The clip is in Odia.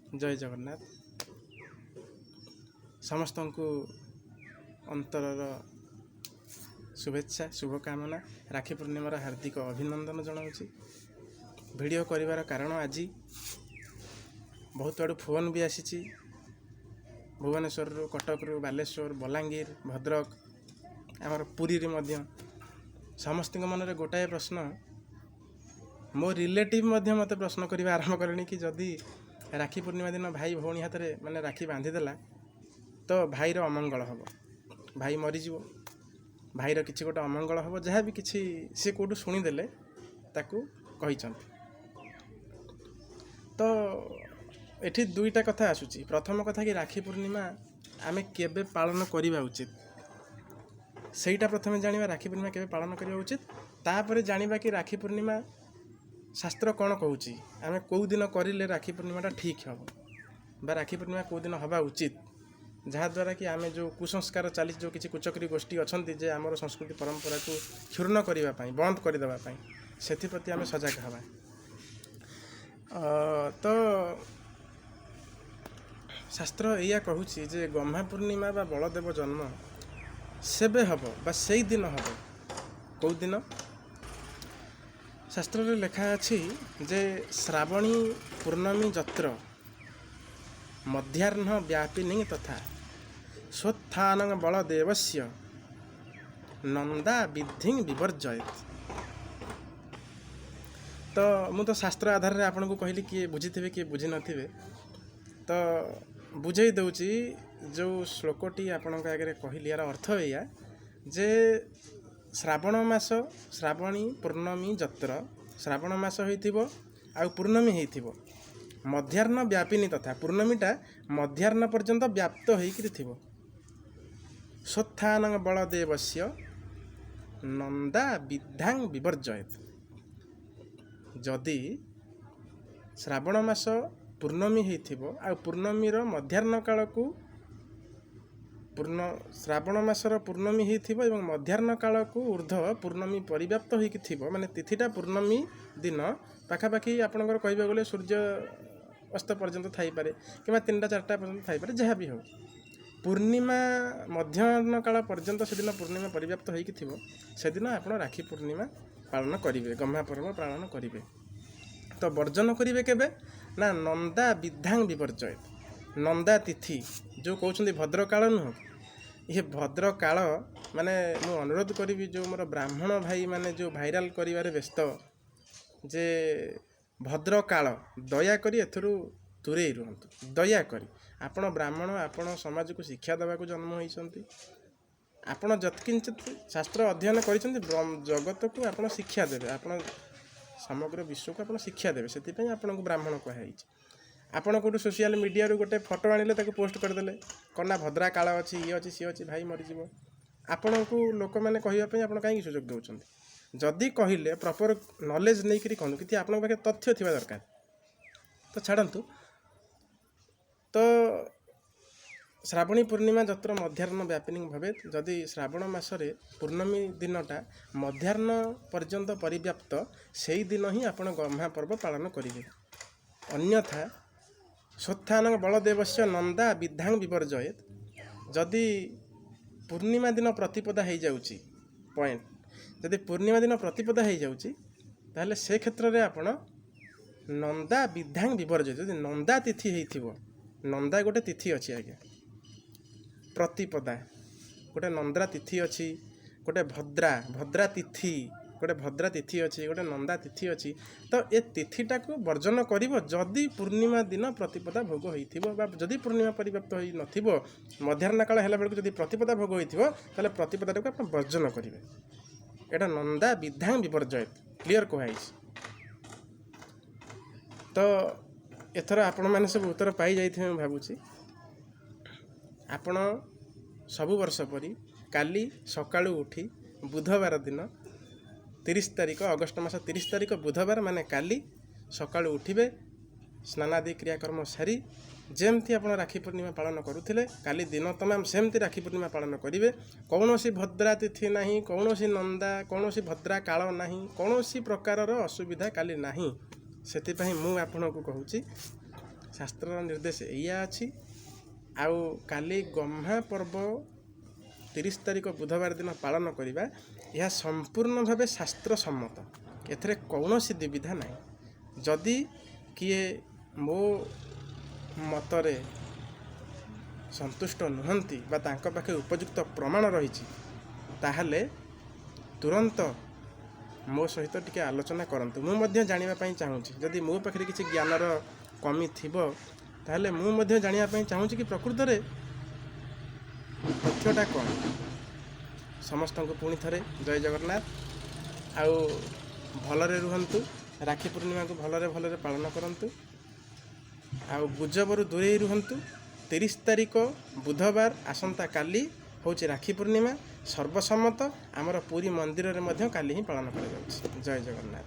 ଜୟ ଜଗନ୍ନାଥ। ସମସ୍ତଙ୍କୁ ଅନ୍ତରର ଶୁଭେଚ୍ଛା, ଶୁଭକାମନା, ରାକ୍ଷୀ ପୂର୍ଣ୍ଣିମାର ହାର୍ଦ୍ଦିକ ଅଭିନନ୍ଦନ ଜଣାଉଛି। ଭିଡ଼ିଓ କରିବାର କାରଣ, ଆଜି ବହୁତ ଆଡ଼ୁ ଫୋନ୍ ବି ଆସିଛି, ଭୁବନେଶ୍ୱରରୁ, କଟକରୁ, ବାଲେଶ୍ୱର, ବଲାଙ୍ଗୀର, ଭଦ୍ରକ, ଆମର ପୁରୀରେ ମଧ୍ୟ। ସମସ୍ତଙ୍କ ମନରେ ଗୋଟାଏ ପ୍ରଶ୍ନ। ମୋ ରିଲେଟିଭ୍ ମଧ୍ୟ ମୋତେ ପ୍ରଶ୍ନ କରିବା ଆରମ୍ଭ କଲେଣି କି ଯଦି ରାକ୍ଷୀ ପୂର୍ଣ୍ଣିମା ଦିନ ଭାଇ ଭଉଣୀ ହାତରେ ମାନେ ରାକ୍ଷୀ ବାନ୍ଧିଦେଲା ତ ଭାଇର ଅମଙ୍ଗଳ ହେବ, ଭାଇ ମରିଯିବ, ଭାଇର କିଛି ଗୋଟେ ଅମଙ୍ଗଳ ହେବ, ଯାହା ବି କିଛି ସେ କେଉଁଠୁ ଶୁଣିଦେଲେ ତାକୁ କହିଛନ୍ତି। ତ ଏଠି ଦୁଇଟା କଥା ଆସୁଛି। ପ୍ରଥମ କଥା କି ରାକ୍ଷୀ ପୂର୍ଣ୍ଣିମା ଆମେ କେବେ ପାଳନ କରିବା ଉଚିତ, ସେଇଟା ପ୍ରଥମେ ଜାଣିବା। ରାକ୍ଷୀ ପୂର୍ଣ୍ଣିମା କେବେ ପାଳନ କରିବା ଉଚିତ, ତାପରେ ଜାଣିବା କି ରାକ୍ଷୀ ପୂର୍ଣ୍ଣିମା ଶାସ୍ତ୍ର କ'ଣ କହୁଛି, ଆମେ କେଉଁ ଦିନ କରିଲେ ରାକ୍ଷୀ ପୂର୍ଣ୍ଣିମାଟା ଠିକ୍ ହେବ ବା ରାକ୍ଷୀ ପୂର୍ଣ୍ଣିମା କେଉଁ ଦିନ ହେବା ଉଚିତ, ଯାହାଦ୍ୱାରା କି ଆମେ ଯେଉଁ କୁସଂସ୍କାର ଚାଲିଛି, ଯେଉଁ କିଛି କୁଚକ୍ରୀ ଗୋଷ୍ଠୀ ଅଛନ୍ତି ଯେ ଆମର ସଂସ୍କୃତି ପରମ୍ପରାକୁ କ୍ଷୁଣ୍ଣ କରିବା ପାଇଁ, ବନ୍ଦ କରିଦେବା ପାଇଁ, ସେଥିପ୍ରତି ଆମେ ସଜାଗ ହେବା। ତ ଶାସ୍ତ୍ର ଏଇଆ କହୁଛି ଯେ ଗହ୍ମା ପୂର୍ଣ୍ଣିମା ବା ବଳଦେବ ଜନ୍ମ ସେବେ ହେବ ବା ସେଇ ଦିନ ହେବ। କେଉଁ ଦିନ? ଶାସ୍ତ୍ରରେ ଲେଖା ଅଛି ଯେ ଶ୍ରାବଣୀ ପୂର୍ଣ୍ଣମୀ ଯତ୍ର ମଧ୍ୟାହ୍ନ ବ୍ୟାପିନୀ ତଥା ସ୍ୱତ୍ଥାନଂ ବଳଦେବସ୍ୟ ନନ୍ଦା ବିଦ୍ଧିଂ ବିବର୍ଜୟେତ୍। ତ ମୁଁ ତ ଶାସ୍ତ୍ର ଆଧାରରେ ଆପଣଙ୍କୁ କହିଲି, କିଏ ବୁଝିଥିବେ, କିଏ ବୁଝିନଥିବେ। ତ ବୁଝେଇ ଦେଉଛି, ଯେଉଁ ଶ୍ଲୋକଟି ଆପଣଙ୍କ ଆଗରେ କହିଲି, ଏହାର ଅର୍ଥ ଏଇଆ ଯେ ଶ୍ରାବଣ ମାସ, ଶ୍ରାବଣୀ ପୂର୍ଣ୍ଣମୀ ଯତ୍ର, ଶ୍ରାବଣ ମାସ ହେଇଥିବ ଆଉ ପୂର୍ଣ୍ଣମୀ ହେଇଥିବ, ମଧ୍ୟାହ୍ନ ବ୍ୟାପିନୀ ତଥା, ପୂର୍ଣ୍ଣମୀଟା ମଧ୍ୟାହ୍ନ ପର୍ଯ୍ୟନ୍ତ ବ୍ୟାପ୍ତ ହେଇକିରି ଥିବ, ସ୍ୱତ୍ଥାନଂ ବଳଦେବସ୍ୟ ନନ୍ଦା ବିଦ୍ଧାଂ ବିବର୍ଜୟେତ୍। ଯଦି ଶ୍ରାବଣ ମାସ ପୂର୍ଣ୍ଣମୀ ହେଇଥିବ ଆଉ ପୂର୍ଣ୍ଣମୀର ମଧ୍ୟାହ୍ନ କାଳକୁ ପୂର୍ଣ୍ଣ, ଶ୍ରାବଣ ମାସର ପୂର୍ଣ୍ଣମୀ ହେଇଥିବ ଏବଂ ମଧ୍ୟାହ୍ନ କାଳକୁ ଉର୍ଦ୍ଧ୍ୱ ପୂର୍ଣ୍ଣମୀ ପରିବ୍ୟାପ୍ତ ହେଇକି ଥିବ, ମାନେ ତିଥିଟା ପୂର୍ଣ୍ଣମୀ ଦିନ ପାଖାପାଖି ଆପଣଙ୍କର କହିବାକୁ ଗଲେ ସୂର୍ଯ୍ୟ ଅସ୍ତ ପର୍ଯ୍ୟନ୍ତ ଥାଇପାରେ କିମ୍ବା 3ଟା 4ଟା ପର୍ଯ୍ୟନ୍ତ ଥାଇପାରେ, ଯାହା ବି ହେଉ, ପୂର୍ଣ୍ଣିମା ମଧ୍ୟାହ୍ନ କାଳ ପର୍ଯ୍ୟନ୍ତ ସେଦିନ ପୂର୍ଣ୍ଣିମା ପରିବ୍ୟାପ୍ତ ହେଇକି ଥିବ, ସେଦିନ ଆପଣ ରାକ୍ଷୀ ପୂର୍ଣ୍ଣିମା ପାଳନ କରିବେ, ଗହ୍ମା ପର୍ବ ପାଳନ କରିବେ। ତ ବର୍ଜନ କରିବେ କେବେ ନା ନନ୍ଦା ବିଦ୍ଧାଂ ବିବର୍ଜୟେତ୍। ନନ୍ଦା ତିଥି ଯେଉଁ କହୁଛନ୍ତି ଭଦ୍ରକାଳ ନୁହଁ, ଇଏ ଭଦ୍ରକାଳ ମାନେ ମୁଁ ଅନୁରୋଧ କରିବି, ଯେଉଁ ମୋର ବ୍ରାହ୍ମଣ ଭାଇମାନେ ଯେଉଁ ଭାଇରାଲ କରିବାରେ ବ୍ୟସ୍ତ ଯେ ଭଦ୍ରକାଳ, ଦୟାକରି ଏଥିରୁ ଦୂରେଇ ରୁହନ୍ତୁ। ଦୟାକରି ଆପଣ ବ୍ରାହ୍ମଣ, ଆପଣ ସମାଜକୁ ଶିକ୍ଷା ଦେବାକୁ ଜନ୍ମ ହୋଇଛନ୍ତି। ଆପଣ ଯତ୍କିଞ୍ଚିତ ଶାସ୍ତ୍ର ଅଧ୍ୟୟନ କରିଛନ୍ତି, ଜଗତକୁ ଆପଣ ଶିକ୍ଷା ଦେବେ, ଆପଣ ସମଗ୍ର ବିଶ୍ୱକୁ ଆପଣ ଶିକ୍ଷା ଦେବେ, ସେଥିପାଇଁ ଆପଣଙ୍କୁ ବ୍ରାହ୍ମଣ କୁହାଯାଇଛି। ଆପଣ କେଉଁଠୁ ସୋସିଆଲ ମିଡ଼ିଆରୁ ଗୋଟେ ଫଟୋ ଆଣିଲେ, ତାକୁ ପୋଷ୍ଟ କରିଦେଲେ, କ'ଣ ନା ଭଦ୍ରା କାଳ ଅଛି, ଇଏ ଅଛି, ସିଏ ଅଛି, ଭାଇ ମରିଯିବ। ଆପଣଙ୍କୁ ଲୋକମାନେ କହିବା ପାଇଁ ଆପଣ କାହିଁକି ସୁଯୋଗ ଦେଉଛନ୍ତି? ଯଦି କହିଲେ ପ୍ରପର ନଲେଜ ନେଇକରି କହନ୍ତୁ, କିଛି ଆପଣଙ୍କ ପାଖରେ ତଥ୍ୟ ଥିବା ଦରକାର। ତ ଛାଡ଼ନ୍ତୁ। ତ ଶ୍ରାବଣୀ ପୂର୍ଣ୍ଣିମା ଯତ୍ର ମଧ୍ୟାହ୍ନ ବ୍ୟାପିନୀ ଭବେତ୍, ଯଦି ଶ୍ରାବଣ ମାସରେ ପୂର୍ଣ୍ଣମୀ ଦିନଟା ମଧ୍ୟାହ୍ନ ପର୍ଯ୍ୟନ୍ତ ପରିବ୍ୟାପ୍ତ, ସେଇ ଦିନ ହିଁ ଆପଣ ଗହ୍ମା ପର୍ବ ପାଳନ କରିବେ। ଅନ୍ୟଥା ସ୍ୱତ୍ଥାନ ବଳଦେବସ୍ୟ ନନ୍ଦା ବିଦ୍ଧାଂ ବିବର୍ଜୟେତ୍। ଯଦି ପୂର୍ଣ୍ଣିମା ଦିନ ପ୍ରତିପଦା ହେଇଯାଉଛି, ପଏଣ୍ଟ, ଯଦି ପୂର୍ଣ୍ଣିମା ଦିନ ପ୍ରତିପଦା ହେଇଯାଉଛି, ତାହେଲେ ସେ କ୍ଷେତ୍ରରେ ଆପଣ ନନ୍ଦା ବିଦ୍ଧାଂ ବିବର୍ଜୟେତ୍। ଯଦି ନନ୍ଦା ତିଥି ହେଇଥିବ, ନନ୍ଦା ଗୋଟେ ତିଥି ଅଛି ଆଜ୍ଞା, ପ୍ରତିପଦା ଗୋଟେ ନନ୍ଦା ତିଥି ଅଛି, ଗୋଟେ ଭଦ୍ରା ଭଦ୍ରା ତିଥି, ଗୋଟେ ଭଦ୍ରା ତିଥି ଅଛି, ଗୋଟେ ନନ୍ଦା ତିଥି ଅଛି। ତ ଏ ତିଥିଟାକୁ ବର୍ଜନ କରିବ ଯଦି ପୂର୍ଣ୍ଣିମା ଦିନ ପ୍ରତିପଦା ଭୋଗ ହେଇଥିବ ବା ଯଦି ପୂର୍ଣ୍ଣିମା ପରିବ୍ୟାପ୍ତ ହୋଇନଥିବ, ମଧ୍ୟାହ୍ନ କାଳ ହେଲା ବେଳକୁ ଯଦି ପ୍ରତିପଦା ଭୋଗ ହେଇଥିବ, ତାହେଲେ ପ୍ରତିପଦାଟାକୁ ଆପଣ ବର୍ଜନ କରିବେ। ଏଇଟା ନନ୍ଦା ବିଦ୍ଧାଂ ବିବର୍ଜୟେତ୍, କ୍ଲିଅର କୁହାହେଇଛି। ତ ଏଥର ଆପଣମାନେ ସବୁ ଉତ୍ତର ପାଇଯାଇଥିବେ ମୁଁ ଭାବୁଛି। ଆପଣ ସବୁ ବର୍ଷ ପରି କାଲି ସକାଳୁ ଉଠି ବୁଧବାର ଦିନ 30 ତାରିଖ, ଅଗଷ୍ଟ ମାସ 30 ତାରିଖ ବୁଧବାର, ମାନେ କାଲି ସକାଳୁ ଉଠିବେ, ସ୍ନାନାଦି କ୍ରିୟାକର୍ମ ସାରି ଯେମିତି ଆପଣ ରାକ୍ଷୀ ପୂର୍ଣ୍ଣିମା ପାଳନ କରୁଥିଲେ, କାଲି ଦିନ ତମାମ ସେମିତି ରାକ୍ଷୀ ପୂର୍ଣ୍ଣିମା ପାଳନ କରିବେ। କୌଣସି ଭଦ୍ରା ତିଥି ନାହିଁ, କୌଣସି ନନ୍ଦା, କୌଣସି ଭଦ୍ରା କାଳ ନାହିଁ, କୌଣସି ପ୍ରକାରର ଅସୁବିଧା କାଲି ନାହିଁ। ସେଥିପାଇଁ ମୁଁ ଆପଣଙ୍କୁ କହୁଛି, ଶାସ୍ତ୍ରର ନିର୍ଦ୍ଦେଶ ଏଇଆ ଅଛି। ଆଉ କାଲି ଗହ୍ମା ପର୍ବ 30 ତାରିଖ ବୁଧବାର ଦିନ ପାଳନ କରିବା, ଏହା ସମ୍ପୂର୍ଣ୍ଣ ଭାବେ ଶାସ୍ତ୍ର ସମ୍ମତ, ଏଥିରେ କୌଣସି ଦ୍ୱିବିଧା ନାହିଁ। ଯଦି କିଏ ମୋ ମତରେ ସନ୍ତୁଷ୍ଟ ନୁହନ୍ତି ବା ତାଙ୍କ ପାଖେ ଉପଯୁକ୍ତ ପ୍ରମାଣ ରହିଛି, ତାହେଲେ ତୁରନ୍ତ ମୋ ସହିତ ଟିକେ ଆଲୋଚନା କରନ୍ତୁ। ମୁଁ ମଧ୍ୟ ଜାଣିବା ପାଇଁ ଚାହୁଁଛି, ଯଦି ମୋ ପାଖରେ କିଛି ଜ୍ଞାନର କମି ଥିବ ତାହେଲେ ମୁଁ ମଧ୍ୟ ଜାଣିବା ପାଇଁ ଚାହୁଁଛି କି ପ୍ରକୃତରେ ତଥ୍ୟଟା କ'ଣ। ସମସ୍ତଙ୍କୁ ପୁଣି ଥରେ ଜୟ ଜଗନ୍ନାଥ। ଆଉ ଭଲରେ ରୁହନ୍ତୁ, ରାକ୍ଷୀ ପୂର୍ଣ୍ଣିମାକୁ ଭଲରେ ଭଲରେ ପାଳନ କରନ୍ତୁ, ଆଉ ଗୁଜବରୁ ଦୂରେଇ ରୁହନ୍ତୁ। 30 ତାରିଖ ବୁଧବାର ଆସନ୍ତାକାଲି ହେଉଛି ରାକ୍ଷୀ ପୂର୍ଣ୍ଣିମା, ସର୍ବସମ୍ମତ ଆମର ପୁରୀ ମନ୍ଦିରରେ ମଧ୍ୟ କାଲି ହିଁ ପାଳନ କରାଯାଉଛି। ଜୟ ଜଗନ୍ନାଥ।